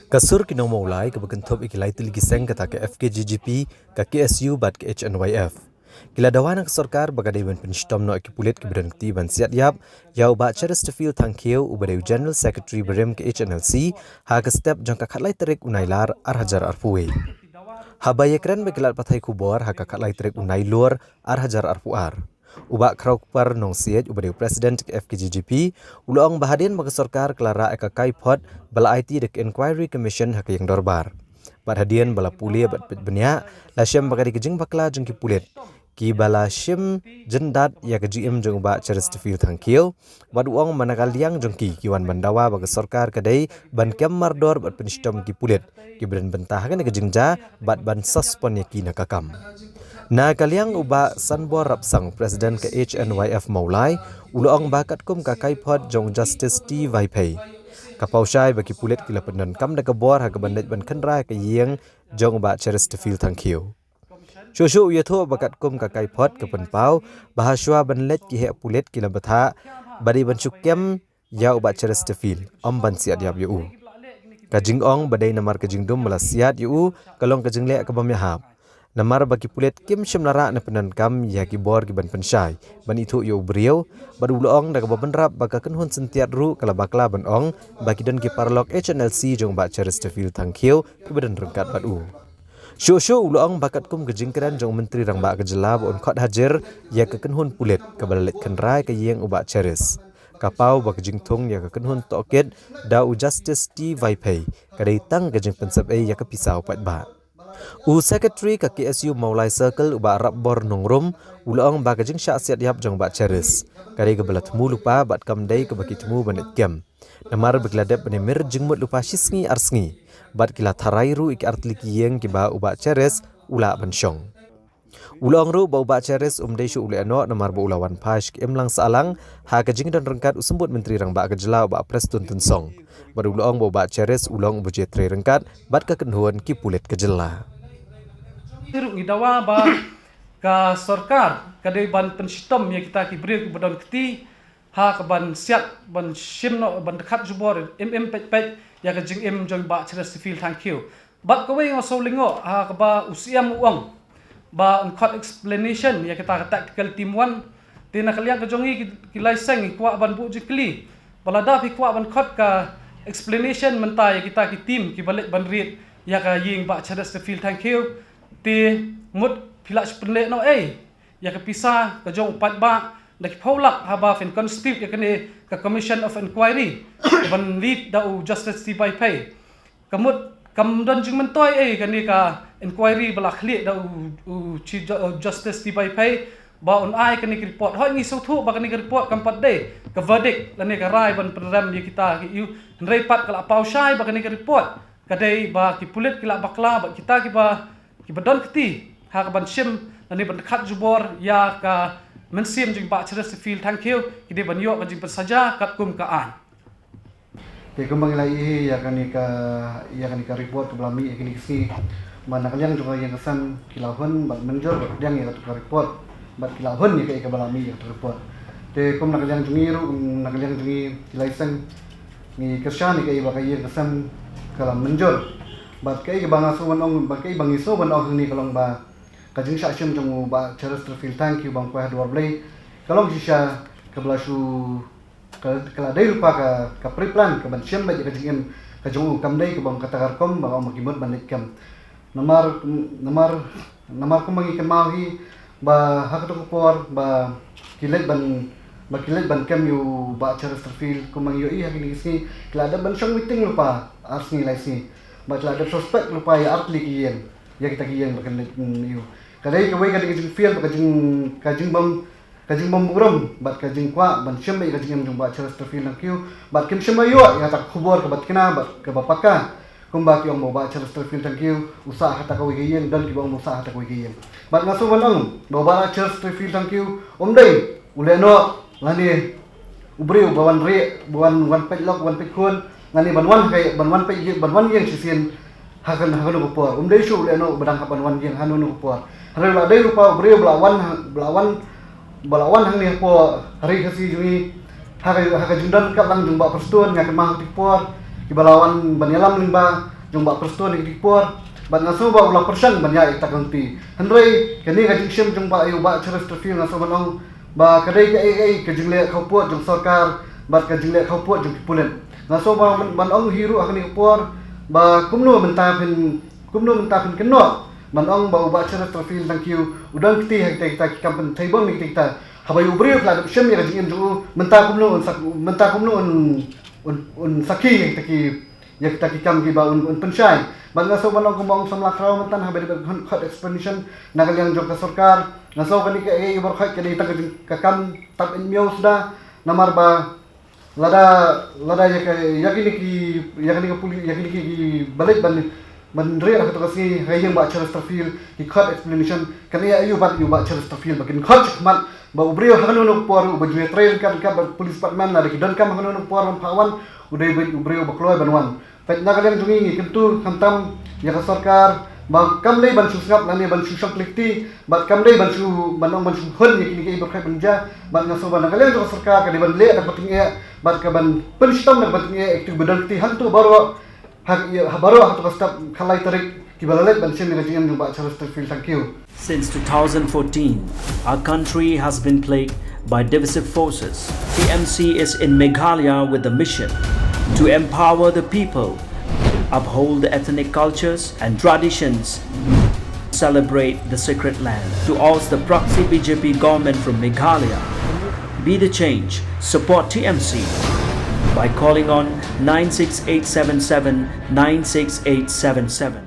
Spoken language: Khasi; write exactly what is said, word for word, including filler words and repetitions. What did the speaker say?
Ka sur ki nongmawlai kaba kynthup ïa ki lai tylli ki seng kata ka F K J G P, ka K S U bad ka H N Y F, ki la dawa na ka sorkar ba ka dei ban pynshitom noh ïa ki pulit kiba don kti ban siat ïap ïa u Bah Cheristerfield Thangkhiew uba dei u General Secretary barim ka H N L C ha ka step jong ka khatlai tarik u Nailar ar hajar arphew wei. Haba ïakren bad ki lad pathai khubor ha ka khatlai tarik u Nailur ar hajar arphew ar, u Bah Khrawkpar Nongsiej uba dei u President ka F K J G P u la ong ba hadien ba ka sorkar ka la rah ïa ka kaiphod ba la aiti da ka Inquiry Commission ha ka ïing dorbar, bad hadien ba la pule bad peit bniah, la shem ba ka dei ka jingbakla jong ki pulit kiba la shim jyndat ïa ka jingim jong u Bah Cheristerfield Thangkhiew. Bad u ong ba na ka liang jong ki, ki wan ban dawa ba ka sorkar ka dei ban kem mardor bad pynshitom ki pulit kiba don bynta ha kane ka jingjia bad ban suspend ïa ki na ka kam. Na ka liang u Bah Sanbor Rapsang, President ka H N Y F Mawlai, u la ong ba katkum ka kaiphod jong Justice T Vaiphei, ka paw shai ba ki pulit ki la pyndonkam da ka bor ha kaban leit ban khynra ïa ka ïing jong u Bah Cheristerfield Thangkhiew. Shuh shuh u ïathuh ba katkum ka kaiphod ka pynpaw ba hashwa ban leit ki heh pulit ki la bthah ba dei ban shu kem ïa u Bah Cheristerfield, ym ban siat ïap ïa u. Ka jingong ba dei namar ka jingdum ba la siat ïa u ka long ka jingleh kaba ym ïahap, namar ba ki pulit kim shym la rah ne pyndonkam ïa ki bor kiban pynshai ban ithuh ïa u briew. Bad u la ong da kaba bynrap ba ka kynhun syntiat ruh ka la bakla ban ong ba ki don ki paralok H N L C jong u Bah Cheristerfield Thangkhiew kiba don ryngkat bad u. Shuh shuh u la ong ba katkum ka jingkren jong u Myntri Rangbah ka jylla ba un khot hajir ïa ka kynhun pulit kaba la leit khynra ïa ka ïing u Bah Cheris, ka paw ba ka jingthung ïa ka kynhun tohkit da u Justice T Vaiphei ka dei tang ka jingpynsep ei ïa ka pisa u paidbah. U Secretary ka K S U Mawlai Circle u Bah Rapbor Nongrum u la ong ba ka jingshah siat ïap jong u Bah Cheris ka dei kaba la thmu lypa bad kam dei kaba ki thmu ban leit kem, namar ba ki la dep ban ïamir jingmut lypa shi sngi ar sngi, bad ki la tharai ruh ïa ki artylli ki ïing kiba u Bah Cheris u lah ban shong. U la ong ruh ba u Bah Cheris um dei shuh u leh noh namar ba u la wan phai sha ka imlang sahlang ha ka jingdon ryngkat u Symbud Myntri Rangbah ka jylla u Bah Prestone Tynsong. Bad u la ong ba u Bah Cheris u long uba ju trei ryngkat bad ka kynhun ki pulit ka jylla. Te ruh ngi dawa ba ka sorkar ka dei ban pynshitom ïa kita ki briew kiba don kti ha kaban siat ban shim noh ban dkhat jubor im im peit peit ïa ka jingim jong u Bah Cheristerfield Thangkhiew. Bad kawei nga sngewlyngngoh ha kaba u Siem u ong ba un khot explanation ïa kita ka tactical team one. Te na ka liang ka jong ngi ki, ki lai seng ngi kwah ban buh jingkylli ba lada phi kwah ban khot ka explanation mynta ïa kita ki team kiba leit ban rit ïa ka ïing u Bah Cheristerfield Thangkhiew, te mut phi lah shu pynleh noh ei ïa ka pisa ka jong u paidbah da ki phew lak haba phin constitute ïa kane ka Commission of Inquiry ban lead da u Justice T Vaiphei. Ka mut kam don jingmyntoi ei kane ka inquiry ba la khlieh da u, u Chief Ju-, u Justice T Vaiphei ba un ai kane ka report. Hooid ngi sngewthuh ba kane ka report kam pat dei ka verdict lane ka rai ban pynrem ïa kita ki ïew, hynrei pat ka la paw shai ba kane ka report ka dei ba ki pulit ki la bakla bad kita kiba, kiba don kti ha kaban shim lane ban khat jubor ïa ka mynsiem jong u Bah Cheristerfield Thangkhiew ki dei ban ïoh ka jingpynsaja katkum ka aiñ. Te kumba ngi la ïohi ïa kane ka, ïa kane ka report kaba la mih ïa kine ki sngi, ba na ka liang jong ka ïing ka sem ki la hun bad mynjur bad pdiang ïa katu ka report bad ki la hun ïa kaei kaba la mih ïa katu ka report. Te kum na ka liang jong ngi ruh, na ka liang jong ngi ki lai seng, ngi kyrshan ïa kaei ba ka ïing ka sem ka la mynjur. Bad kaei kaba nga sngew ban ong, bad kaei ba ngi sngew ban ong hangne ka long ba ka jingshah shim jong u Bah Cheristerfield Thangkhiew ba un kwai ha dwar Blei ka long shisha kaba la shu, ka, ka la dei lypa ka, ka pre-plan kaban shim beit ïa ka jingim ka jong u, kam dei kaba ong kata ka rukom ba ong ba ki mut ban leit kem. Namar, namar, namar kumba ngi kynmaw hi ba ha kato ka por ba ki leit ban, ba ki leit ban kem ïa u Bah Cheristerfield, kumba ngi ïohi ha kine ki sngi ki la dep ban shong meeting lypa ar sngi lai sngi, ba ki la dep suspect lypa ïa artylli ki ïing, ïa kita ki ïing ba kin leit, mm, ïa u. Ka dei kawei ka dei ka jingfield, ka jing, ka jingbym, ka jingbym burom bad ka jingkwah ban shim beit ïa ka jingim jong u Bah Cheristerfield Thangkhiew, bad kim shym la ïoh ïa kata ka khubor kaba thikna bad kaba paka. Kumba ki ong ba u Bah Cheristerfield Thangkhiew u sah ha kata kawei ka ïing, don kiba ong ba u sah ha kata kawei ka ïing. Bad nga sngew ban ong ba u Bah Cheristerfield Thangkhiew um dei u lehnoh lane u briew ba wan rieh, ba wan, wan peit lok, wan peit khun, lane ban wan ha ka, ban wan peit ïing, ban wan ïing shisien ha ka, ha kano ka por. Um dei shuh u lehnoh ba dang hap ban wan ïing ha kano kano ka por. Hynrei u la dei lypa u briew ba la wan ha, ba la wan, ba la wan hangne hapoh Ri Khasi jong ngi ha ka, ha ka jingdon ryngkat lang jong u Bah Prestone, nga kynmaw ha kata ka por kiba la wan ban ïalam lyngba jong Bah Prestone ha kine ki por, bad nga sngew ba u la pyrshang ban ïaid ïa kata ka lynti. Hynrei kane ka jingshim jong Bah, ïa u Bah Cheresterfield, nga sngew ban ong ba ka dei kaei kaei ka jingleh khawpud jong sorkar bad ka jingleh khawpud jong ki pulit. Nga sngew ba ban, ban ong hi ruh ha kane ka por ba kumno mynta phin, kumno mynta phin kynnoh ban ong ba u Bah Cheresterfield Thangkhiew u don kti ha kita kita ki kam pynthei bom, kita kita. Haba ïa u briew ka la dep shim ïa ka jingim jong u, mynta kumno un sak-, mynta kumno un, un, un sakhi ïa kita ki, ïa kita ki kam kiba un, un pynshai. Bad nga sngew ban ong kumba ong samla khraw mynta, haba dei ban khot explanation na ka liang jong ka sorkar, nga sngew kane kaei kaei baroh ka dei tang ka jing, ka kam tap in miaw suda, namar ba lada, lada ïa ka, ïa kine ki, ïa kine ki puli-, ïa kine ki, ki ba leit ban, ban rieh ha kato ka sngi ha ïing Bah Cheresterfield, ki khot explanation, kan ïa ïa u bat ïa u Bah Cheresterfield ba kin khot shakhmat ba u briew ha kano kano ka por uba ju ïatrei ryngkat ryngkat bad police department, lada ki donkam ha kano kano ka por ban phah wan, u dei beit u briew ba kloi ban wan. Peit, na ka liang jong ngi ngi kyntu khamtam ïa ka sorkar ba kam dei ban shu sngap lane ban shu shong kylli kti, bad kam dei ban shu, ban ong ban shu hun ïa kine kiei baroh ban jia. Bad nga sngew ba na ka liang jong ka sorkar ka dei ban leh da kaba tyngeh bad ka ban pynshitom da kaba tyngeh ïa kito kiba don kti hangto baroh, ha, ïa, ha baroh hato ka step khatlai tarik kiba la leit ban shim ïa ka jingim jong Bah Cheresterfield Thangkhiew. Since two thousand fourteen, our country has been plagued by divisive forces. T M C is in Meghalaya with the mission to empower the people, uphold the ethnic cultures and traditions, celebrate the sacred land. To oust the proxy B J P government from Meghalaya, be the change, support T M C by calling on nine six eight seven seven nine six eight seven seven.